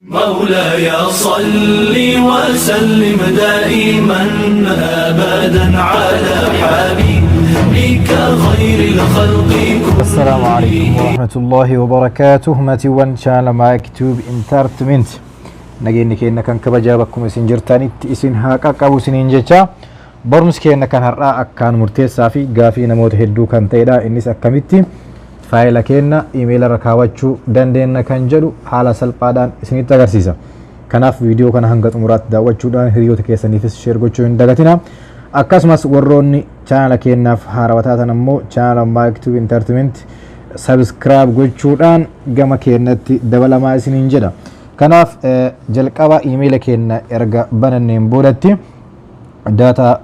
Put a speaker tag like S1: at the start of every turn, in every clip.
S1: مولاي صل وسلم دائما ابدا على حبيبك خير الخلق.
S2: Assalaamu alaikum warahmatullahi wabarakaatuh. Maatiiwwan chaanala Maakituub Entertainment, nageenyi keenya kan kabajaa bakkuma isin jirtanitti isin haa qaqqabu isiniin jecha, barumsi keenya kan har'aa akkaan murteessaa fi gaafii namoota hedduu kan ta'edha. Innis akkamitti faayila keenya iimeela irra kaawwachuu dandeenya kan jedhu haala salphaadhaan isinitti agarsiisa. Kanaaf viidiyoo kana hanga xumuraatti daawwachuudhaan hiriyoota keessaniifis share gochuu hin dagatina. Akkasumas warroonni chaanala keenyaaf haarawaa taatan ammoo chaanala Maakituub Entertainment subscribe gochuudhaan gama keenyatti dabalamaa isiniin jedha. Kanaaf jalqaba iimeela keenya erga bananneen boodatti data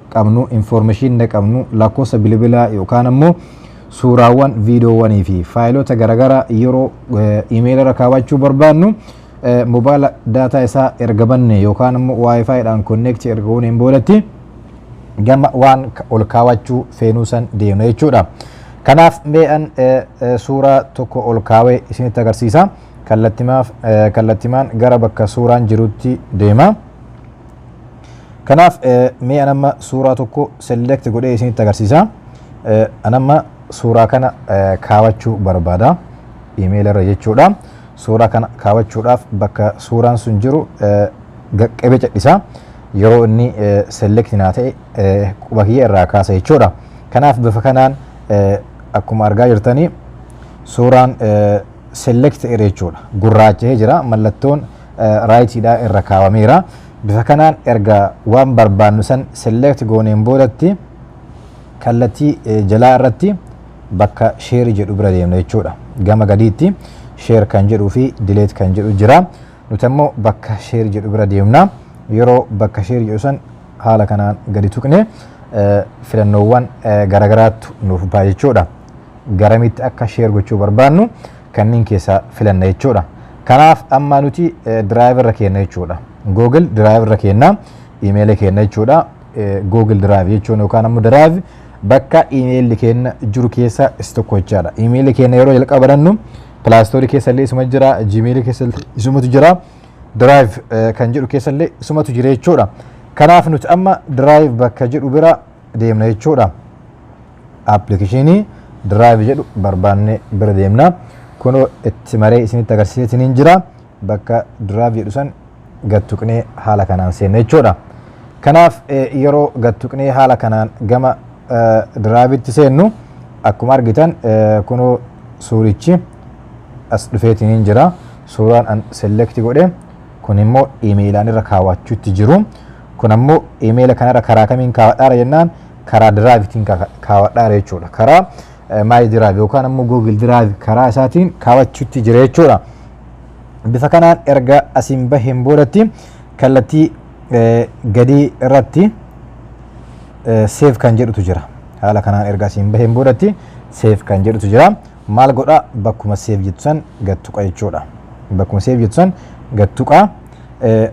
S2: qabnu, information qabnu, lakkoofsa bilbilaa yookaan ammoo suuraawwan, viidiyoowwanii fi faayilota garaagaraa yeroo iimeela irra kaawwachuu barbaannu, mobaayila data isaa erga banne yookaan ammoo WiFiidhaan connect erga gooneen boodatti gama waan ol kaawwachuu feenuu san deemna jechuudha. Kanaaf mee'an suuraa tokko ol kaawee isinitti agarsiisa. Kallattimaan gara bakka suuraan jirutti deema. Kanaaf mee'an amma suuraa tokko select godhee isinitti agarsiisa. An amma suuraa kana kaawwachuu barbaada. Iimeela irra jechuudha. Suuraa kana kaawwachuudhaaf bakka suuraan sun jiru qaqqabee cadhisa. Yeroo inni select naa ta'e quba kiyya irraa kaasa jechuudha. Kanaaf bifa kanaan akkuma argaa jirtanii suuraan select ta'eera jechuudha. Gurraacha'ee jira, mallattoon rightiidhaa irra kaawwameera. Bifa kanaan erga waan barbaannu san select gooneen boodatti kallattii jalaa irratti bakka share jedhu bira deemna jechuudha. Gama gadiitti share kan jedhuu fi delete kan jedhu jira. Nuti ammoo bakka share jedhu bira deemna. Yeroo bakka share jedhu san haala kanaan gadi tuqne filannoowwan garagaraatu nuuf ba'a jechuudha. Garamitti akka share gochuu barbaannu kanneen keessaa filanna jechuudha. Kanaaf amma nuti Drive irra kenna jechuudha. Google Drive irra kenna, iimeela kenna jechuudha. Google Drive jechuun yookaan ammoo Drive bakka iimeelli keenya jiru keessa isa tokko jechaadha. Iimeelli keenya yeroo jalqaba banannu Play Store keessa illee isuma jira, Gmail keessa illee isumatu jira, Drive kan jedhu keessa illee isumatu jira jechuudha. Kanaaf nuti amma Drive bakka jedhu bira deemna jechuudha. Appilikeeshinii Drive jedhu barbaannee bira deemna. Kunoo itti maree isinitti agarsiiseetiin jira. Bakka Drive jedhu san gad tuqnee haala kanaan seenna jechuudha. Kanaaf yeroo gad tuqnee haala kanaan gama Driveitti seennu, akkuma argitan kunoo suurichi as dhufeetiin jira. Suuraan an select godhe kun immoo iimeelaan irra kaawwachuutti jiru. Kun ammoo iimeela kanarra karaa kamiin kaawwadhaara jennaan, karaa Driveitiin kaawwadhaara jechuudha. Karaa My Drive yookaan ammoo Google Drive karaa isaatiin kaawwachuutti jira jechuudha. Bifa kanaan erga asiin baheen boodatti kallattii gadii irratti save kan jedhutu jira. Haala kanaan erga asiin baheen boodatti save kan jedhutu jira. Maal godha? Bakkuma save jettu san gad tuqa jechuudha. Bakkuma save jettu san gad tuqa.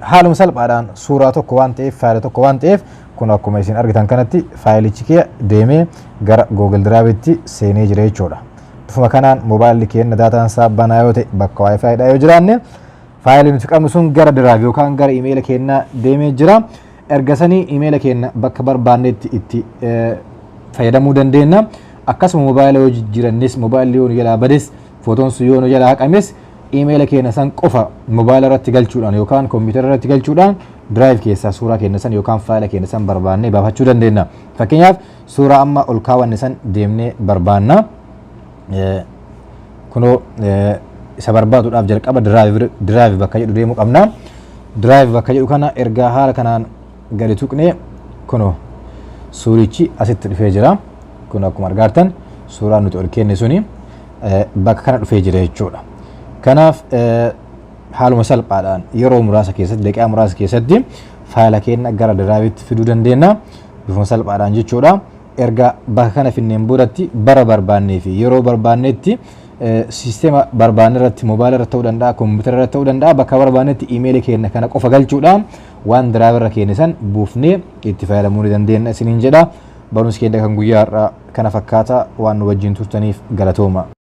S2: Haaluma salphaadhaan suuraa tokko waan ta'eef, faayila tokko waan ta'eef, kun akkuma isin argitan kanatti faayilichi kee deemee gara Google Driveitti seenee jira jechuudha. Bifuma kanaan moobaayilli keenya dataan isaa banaa yoo ta'e, bakka WiFiidhaa yoo jiraanne, faayilli nuti qabnu sun gara Drive yookaan gara iimeela keenyaa deemee jira. Erga sanii iimeela keenya bakka barbaannetti itti fayyadamuu dandeenya. Akkasuma moobaayila yoo jijjiirannes, moobaayilli yoo nu jalaa bades, footoon sun yoo nu jalaa haqames, iimeela keenya san qofa moobaayila irratti galchuudhaan yookaan kompiitara irratti galchuudhaan Drive keessaa suuraa keenya san yookaan faayila keenya san barbaannee baafachuu dandeenya. Fakkeenyaaf suuraa amma ol kaawwanne san deemnee barbaanna. Kunoo isa barbaaduudhaaf jalqaba Drive bakka jedhu deemuu qabna. Drive bakka jedhu kana ergaa haala kanaan gadi tuqnee kunoo suurichi asitti dhufee jira. Kun akkuma argaa suuraan nuti ol kenne suni bakka kana dhufee jira jechuudha. Kanaaf haaluma salphaadhaan yeroo muraasa keessatti, daqiiqaa muraasa keessatti faayila keenya gara Driveitti fiduu dandeenya. Bifuma salphaadhaan jechuudha. Erga bakka kana finneen boodatti bara barbaannee fi yeroo barbaannetti siisteema barbaanne irratti, moobaayila irratti ta'uu danda'a, kompiitara irratti ta'uu danda'a, bakka barbaannetti iimeelii keenya kana qofa galchuudhaan waan Drive irra keenya san buufnee itti fayyadamuu ni dandeenya isiniin jedha. Barumsi keenya kan guyyaa har'aa kana fakkaata. Waan nu wajjin turtaniif galatooma.